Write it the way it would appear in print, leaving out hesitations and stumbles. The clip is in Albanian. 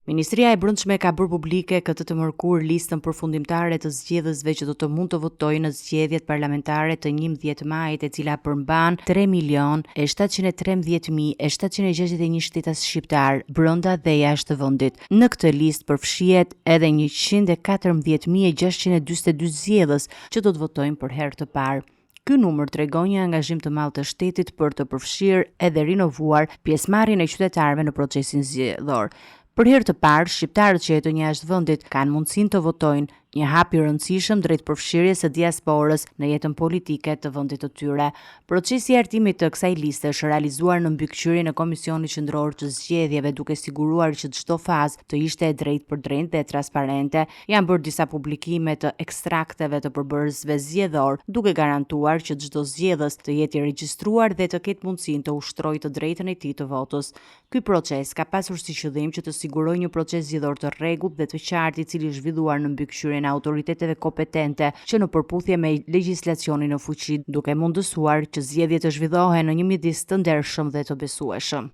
Ministria e Brendshme ka bërë publike këtë të mërkurë listën përfundimtare të zgjedhësve që do të mund të votojnë në zgjedhjet parlamentare të 11 majit, e cila përmban 3 milion e 713 mijë e 761 shtetas shqiptarë brenda dhe jashtë vendit. Në këtë listë përfshihet edhe 114.642 zgjedhës që do të votojnë për herë të parë. Ky numër tregon një angazhim të madh të shtetit për të përfshirë edhe rinovuar pjesëmarrjen e qytetarëve në procesin zgjedhor. Për herë të parë, shqiptarët që jetojnë jashtë vendit kanë mundësinë të votojnë, një hap i rëndësishëm drejt përfshirjes së diasporës në jetën politike të vendit të tyre. Procesi i hartimit të kësaj liste është realizuar në mbikëqyrjen e Komisionit Qendror të Zgjedhjeve, duke siguruar që çdo fazë të ishte e drejtpërdrejtë dhe transparente. Janë bërë disa publikime të ekstrakteve të përbërësve zgjedhorë, duke garantuar që çdo zgjedhës të jetë i regjistruar dhe të ketë mundësinë të ushtrojë të drejtën e tij të votës. Ky proces ka pasur si qëllim që të sigurojë një proces zgjedhor të rregullt dhe të qartë i cili është zhvilluar në mbikëqyrjen e autoriteteve kompetente që në përputhje me legjislacionin në fuqi, duke mundësuar që zgjedhjet të zhvillohen në një mjedis të ndershëm dhe të besueshëm.